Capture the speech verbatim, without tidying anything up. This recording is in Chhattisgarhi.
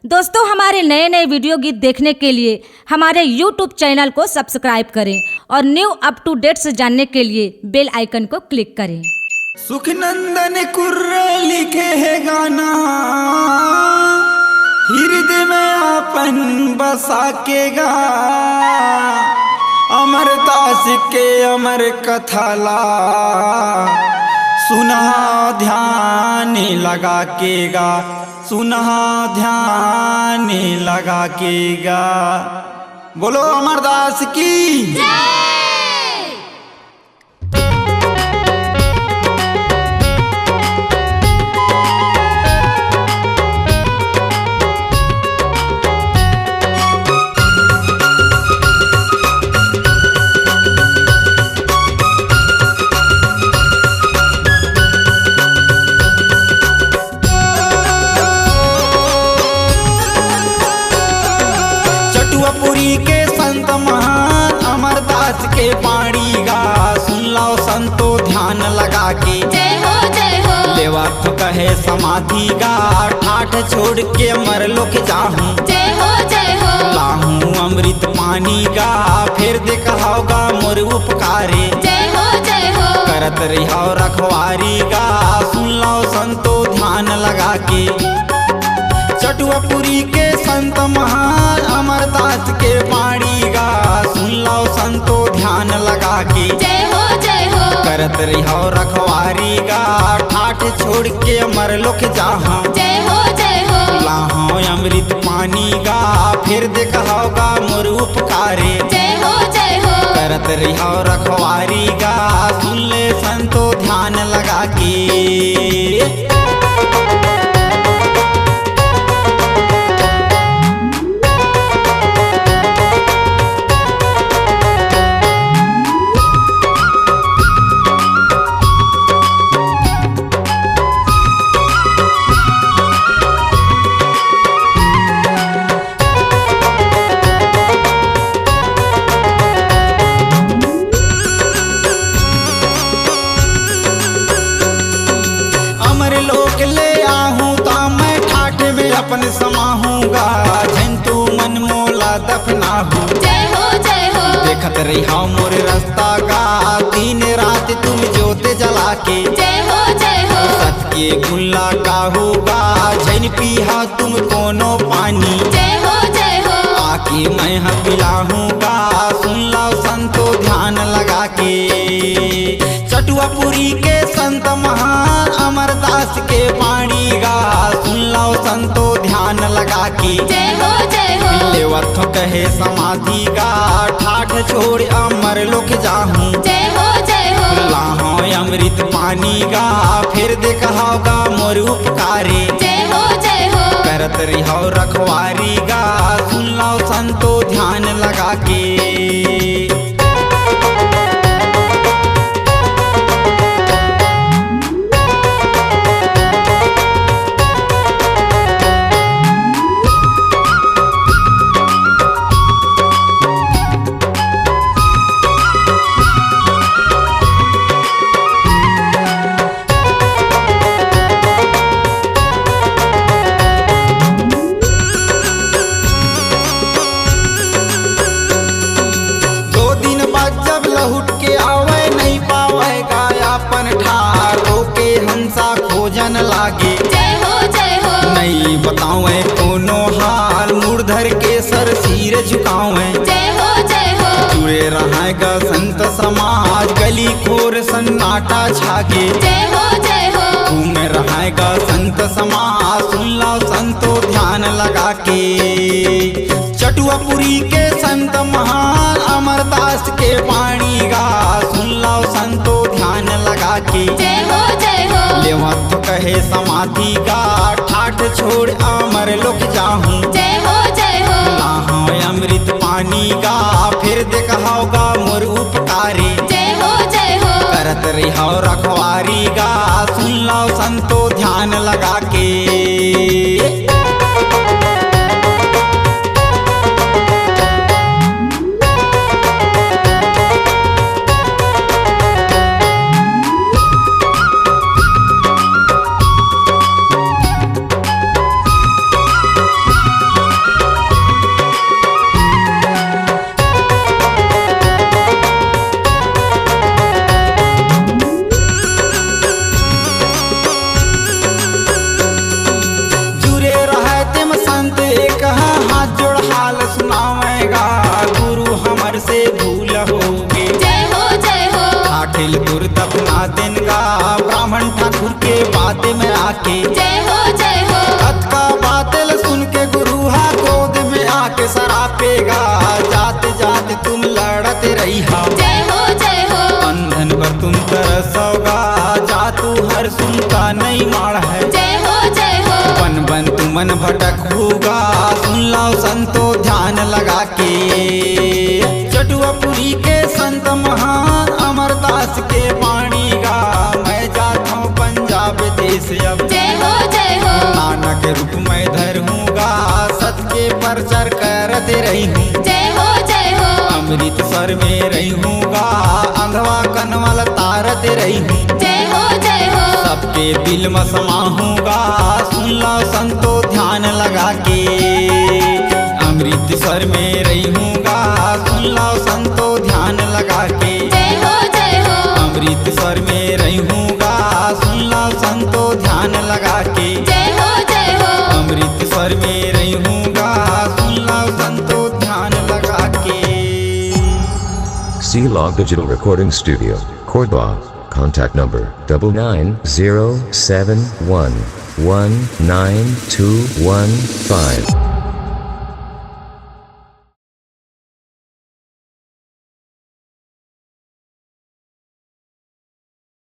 दोस्तों, हमारे नए नए वीडियो गीत देखने के लिए हमारे YouTube चैनल को सब्सक्राइब करें और न्यू अप टू डेट से जानने के लिए बेल आइकन को क्लिक करें। सुखनंदन कुर्रे लिखे हे गाना, हृदय में अपन बसा के गा। अमरदास के अमर कथा ला सुनहा ध्यान लगा के गा, सुनहा ध्यान लगा के गा। बोलो अमरदास की। चटुआपुरी के संत महान अमरदास के बाणी गा, सुन लो संतो ध्यान लगा के। जय हो, जय हो। लेवा तो कहे समाधि गा, ठाठ छोड़ के अमर लोक जाहूं। जय हो, जय हो। लाहूं अमृत पानी गा, फिर देखा होगा मोर उपकारे। जय हो, जय हो। करत रहियो रखवारी गा, सुन लो संतो ध्यान लगा के। चटुआपुरी के संत महान अमरदास के बाणी गा, सुन लो संतो ध्यान लगा के। जय हो, जय हो। करत रहियो रखवारी गा, ठाठ छोड़ के अमर लोक जाहूं। जय हो, जय हो। लाहूं अमृत पानी गा, फिर देखा होगा मोर उपकारे। जय हो, जय हो। करत रहियो रखवारी गा, सुन ले संतो ध्यान लगा के। अमर लोक ले आहूं ता मैं ठाठ में अपन समाहूं गा, झन तू मन मोला दफनाहूं। जय हो, जय हो। देखत रहियो मोर रास्ता गा, दिन रात तुम जोत जला के। जय हो, जय हो। सत के गुण ला गाहूं गा, झन पीहा तुम कोनो पानी। जय हो, जय हो। आके मैं ह पिलाहूं गा, सुन लो संतो ध्यान लगा के। चटुआपुरी के संत महान अमरदास के बाणी गा, सुन लो संतो ध्यान लगा के। जय हो, जय हो। लेवत हो कहे समाधि गा, ठाठ छोड़ अमर लोक जाहूं। जय हो, जय हो। लाहूं अमृत पानी गा, फिर देखा होगा मोर उपकारे। जय हो, जय हो। करत रहियो रखवारी गा, सुन लो संतो ध्यान लगा के। दो दिन बाद जब लहुट के आवे, नहीं पावे गा अपन ठार, रोके हंसा खोजन लागे। जय हो, जय हो। नहीं बतावे कोनो हाल, मुड़ धर के सर सिर झुकावे। जय हो, जय हो। जुड़े रहेगा संत समाज, गली खोर सन्नाटा छागे। जय हो, जय हो। घूम रहेगा संत समाज, सुन लो संतो ध्यान लगा के। चटुआपुरी के संत महान अमरदास के बाणी गा, सुन लो संतो ध्यान लगा के। जय हो, जय हो। लेवत कहे समाधि गा, ठाठ छोड़ अमर लोक जाहूं। जय हो, जय हो। लाहूं अमृत पानी गा, फिर देखा होगा मोर उपकारे। जय हो, जय हो। करत रहियो रखवारी गा, सुन लो संतो ध्यान लगा के। का ब्राह्मण ठाकुर के बात में आके। जय हो, जय हो। अतका बात ल सुन के गुरु हा क्रोध में आके सरापेगा, जात जात तुम लड़त रहिहा। जय हो, जय हो। अंधन पर तुम तरसोगा, जा तू हर सुनता नहीं माड़ है। जय हो, जय हो। बन बन तुमन भटक होगा, सुन लो संतो ध्यान लगा के। चटुआपुरी के संत महान अमरदास के बाणी गा, मैं जात हूँ पंजाब देश अब। जय हो, जय हो। नानक रूप मैं धर हूँ गा, सत के प्रचार करत रही हूँ। जय हो, जय हो। अमृतसर में रही हूँ गा, अंधवा कनवा ल तारत रही हूँ। जय हो, जय हो। सबके दिल में समा हूँ गा, सुन लो संतो ध्यान लगा के। अमृतसर में रही हूँ गा, सुन लो संतो ध्यान लगा के। जय हो, जय हो। अमृतसर में रही हूँ गा, सुन लो संतो ध्यान लगा के। जय हो, जय हो। अमृतसर में रही हूँ गा, सुन लो संतो ध्यान लगा के। C Log Digital Recording Studio, Cordoba. Contact number double nine zero seven one one nine two one five.